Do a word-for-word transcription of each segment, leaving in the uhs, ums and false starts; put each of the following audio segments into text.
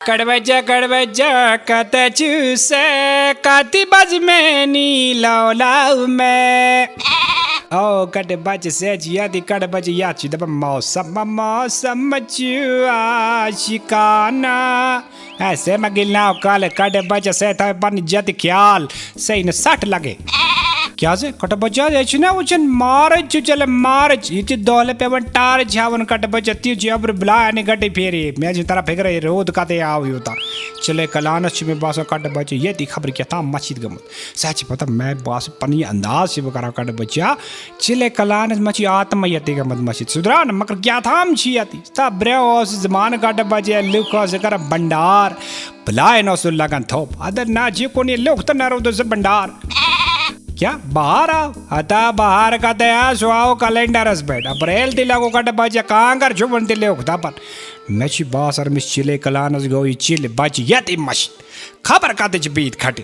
کڑ بچہ، کڑ بچہ، کتہ چھُ سے؟ کتہِ بج میں نیلو لاو میں؟ او کڑ بچہ، سے چھِ ییٚتی۔ کڑ بچہ، یتھ چھِ دپان موسم، موسم چھُ عاشقانہ۔ ہے، سے مہ گِل ناو کالہٕ۔ کڑ بچہ، سے تھاو پننہِ جتہِ خیال، سے نہٕ سٹھ لگے۔ کیٛازِ؟ کٹہٕ بچہ، یہِ چھُنہ وٕچھان مارچ چھُ چلان، مارچ۔ یہِ چھِ دۄہلہِ پٮ۪وان ٹارٕچ ہاوُن۔ کٹہٕ بچہ، تہِ چھِ اوٚبرٕ بلاے اَنہِ گٹہٕ پھیرِ۔ مےٚ چھِ تران فِکرے، روٗد کَتہِ آو یوٗتاہ؟ چِلے کلانَس چھُ مےٚ باسان کٹہٕ بچہ ییٚتی خبرٕ کیٛاہ تام مٔشیٖد گٔمٕژ۔ سُہ چھِ پَتہ، مےٚ باسان پَنٕنۍ انداز چھِ بہٕ کران کٹہٕ بچہ۔ چِلے کلانَس منٛز چھِ آتما ییٚتی گٔمٕژ مٔشیٖد۔ سُہ درٛاو نہٕ، مگر کیٛاہ تام چھِ ییٚتی۔ تہٕ برٛونٛہہ اوس زمانہٕ کٹہٕ بچہ، لُکھ ٲسۍ کران بنڈار۔ بلاے نہ اوس سُہ لگان تھوٚپ۔ اَدٕ نہ چھِ کُنہِ لیوٚکھ تہٕ نہ روٗدُس سُہ بنڈار۔ کیٛاہ بہار آو؟ ہتا بہار کَتہِ آو؟ سُہ آو کلینڈرس پٮ۪ٹھ۔ اپریل تہِ لگو کٹہٕ بچہ، کانٛگٕر چھُ وُنہِ تہِ لیوٚکھ دپان۔ مےٚ چھِ باسان، أمِس چِلے کلانس گوٚو یہِ چِلہِ بچہِ ییٚتہِ مٔشِتھ۔ خبر کَتہِ چھِ بِہِتھ کھٹہِ۔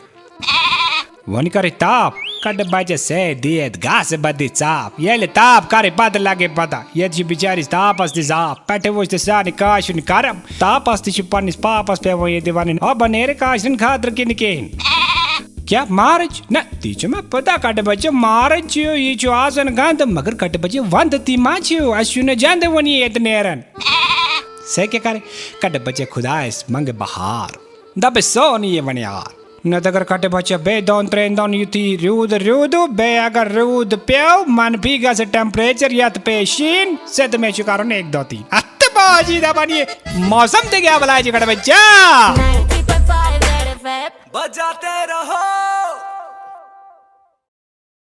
وۄنۍ کَرٕے تاپھ، کٹہٕ بچہ سے دِتھ گاسہٕ بدِ ژاپھ۔ ییٚلہِ تاپھ کَرٕے پتہٕ لگے پتہ۔ ییٚتہِ چھِ بِچٲرِس تاپس تہِ زاپھ۔ پٮ۪ٹھٕ وٕچھ تہٕ سانہِ کاشہِ ہُنٛد کرم۔ تاپس تہِ چھِ پننِس پاپس پٮ۪وان ییٚتہِ ونٕنۍ، ہۄ بہ نیرِ کاشرٮ۪ن خٲطرٕ کِنہٕ کِہیٖنۍ۔ کیٛاہ مارٕچ؟ نہ، تی چھُ مےٚ پتہ کٹہٕ بچہ، مارٕچ چھُ، یہِ چھُ آسان گنٛدٕ، مگر کٹہٕ بچہ ونٛدٕ تہِ ما چھُ؟ اَسہِ چھُنہٕ جنٛدٕ وُنہِ ییٚتہِ نیران۔ سے کیٛاہ کرِ؟ کٹہٕ بچہ خدایس منٛگہٕ بہار، دپہِ سون یہِ وۄنۍ یار۔ نتہٕ اگر کٹہٕ بچہ بیٚیہِ دۄن ترٛٮ۪ن دۄہن یُتھُے روٗد روٗدُ، بیٚیہِ اگر روٗد پیوٚو، منفی گژھِ ٹیمپریچر، یتھ پیٚیہِ شیٖن، سے تہٕ مےٚ چھُ کرُن اکہِ دۄہ تی۔ اتھ تہٕ باجی دپان یہِ موسم تہِ کیٛاہ بلاے چھُ کٹہٕ بچہ۔ ninety point five Red F M. बजाते रहो।